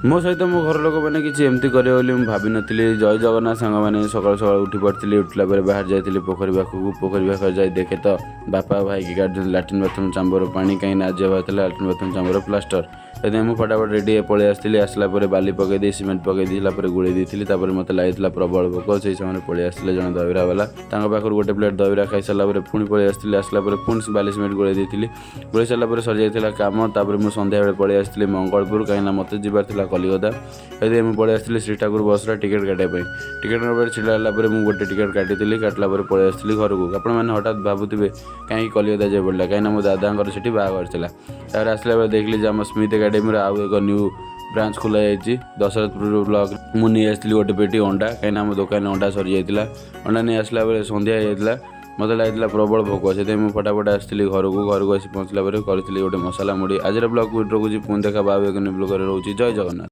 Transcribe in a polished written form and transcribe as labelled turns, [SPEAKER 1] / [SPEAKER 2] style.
[SPEAKER 1] ମୋ ସହିତ ମୋ ଘର ଲୋକମାନେ କିଛି ଏମିତି କରିବେ ବୋଲି ମୁଁ ଭାବିନଥିଲି। ଜୟ ଜଗନ୍ନାଥ ସାଙ୍ଗମାନେ। ସକାଳୁ ସକାଳୁ ଉଠି ପଡ଼ିଥିଲି। ଉଠିଲା ପରେ ବାହାରି ଯାଇଥିଲି ପୋଖରୀ ପାଖକୁ। ପୋଖରୀ ପାଖରେ ଯାଇ ଦେଖେ ତ ବାପା ଭାଇକି କାଢୁଛନ୍ତି ଲାଟ୍ରିନ୍ ବାଥରୁମ୍ ଚାମ୍ବର ପାଣି, କାହିଁକିନା ଆଜି ହେବାର ଥିଲା ଲାଟ୍ରିନ୍ ବାଥରୁମ୍ ଚାମ୍ବର ପ୍ଲାଷ୍ଟର। ସେଥିପାଇଁ ମୁଁ ଫଟାଫଟ ରେଡ଼ି ହେଇ ପଳେଇ ଆସିଥିଲି। ଆସିଲା ପରେ ବାଲି ପକାଇ ଦେଇ, ସିମେଣ୍ଟ ପକାଇ ଦେଇଥିଲା ପରେ ଗୋଳେଇ ଦେଇଥିଲି। ତାପରେ ମୋତେ ଲାଗିଥିଲା ପ୍ରବଳ ଭୋକ। ସେଇ ସମୟରେ ପଳେଇ ଆସିଥିଲେ ଜଣେ ଦହିବରା ବାଲା। ତାଙ୍କ ପାଖରୁ ଗୋଟେ ପ୍ଲେଟ୍ ଦହିବରା ଖାଇସାରିଲା ପରେ ପୁଣି ପଳେଇ ଆସିଥିଲି। ଆସିଲା ପରେ ପୁଣି ବାଲି ସିମେଣ୍ଟ ଗୋଳେଇ ଦେଇଥିଲି। ଗୋଳେଇ ସାରିଲା ପରେ ସରିଯାଇଥିଲା କାମ। ତାପରେ ମୁଁ ସନ୍ଧ୍ୟାବେଳେ ପଳେଇ ଆସିଥିଲି ମଙ୍ଗଳପୁର, କାହିଁକିନା ମୋତେ ଯିବାର ଥିଲା କଲିକତା। ସେଥିପାଇଁ ମୁଁ ପଳେଇ ଆସିଥିଲି ଶ୍ରୀ ଠାକୁର ବସ୍ର ଟିକେଟ୍ କାଟିବା ପାଇଁ। ଟିକେଟ୍ ନେବା ଛିଡ଼ା ହେଲା ପରେ ମୁଁ ଗୋଟେ ଟିକେଟ୍ କାଟିଥିଲି। କାଟିଲା ପରେ ପଳେଇ ଆସିଥିଲି ଘରକୁ। ଆପଣମାନେ ହଠାତ୍ ଭାବୁଥିବେ, କାହିଁକି କଲିକତା ଯିବାକୁ ପଡ଼ିଲା? କାହିଁକିନା ମୋ ଦାଦାଙ୍କର ସେଠି ବାହାଘର ଥିଲା। ତାପରେ ଆସିଲା ବେଳେ ଦେଖିଲି ଯେ ଆମ ସ୍ମିଥ୍ ଏକାଡେମୀର ଆଉ ଏକ ନ୍ୟୁ ବ୍ରାଞ୍ଚ ଖୋଲା ଯାଇଛି ଦଶରଥପୁର ବ୍ଲକ। ମୁଁ ନେଇ ଆସିଥିଲି ଗୋଟେ ପେଟି ଅଣ୍ଡା, କାହିଁକିନା ଆମ ଦୋକାନରେ ଅଣ୍ଡା ସରିଯାଇଥିଲା। ଅଣ୍ଡା ନେଇ ଆସିଲା ବେଳେ ସନ୍ଧ୍ୟା ହେଇଯାଇଥିଲା। ମୋତେ ଲାଗିଥିଲା ପ୍ରବଳ ଭୋକ। ସେଥିପାଇଁ ମୁଁ ଫଟାଫଟ ଆସିଥିଲି ଘରକୁ। ଘରକୁ ଆସି ପହଞ୍ଚିଲା ପରେ କରିଥିଲି ଗୋଟେ ମସଲା ମୁଢ଼ି। ଆଜିର ବ୍ଲଗ୍ ରଖୁଛି। ପୁଣି ଦେଖା ଆଉ ଏକ ନ୍ୟୁ ବ୍ଲଗରେ। ରହୁଛି। ଜୟ ଜଗନ୍ନାଥ।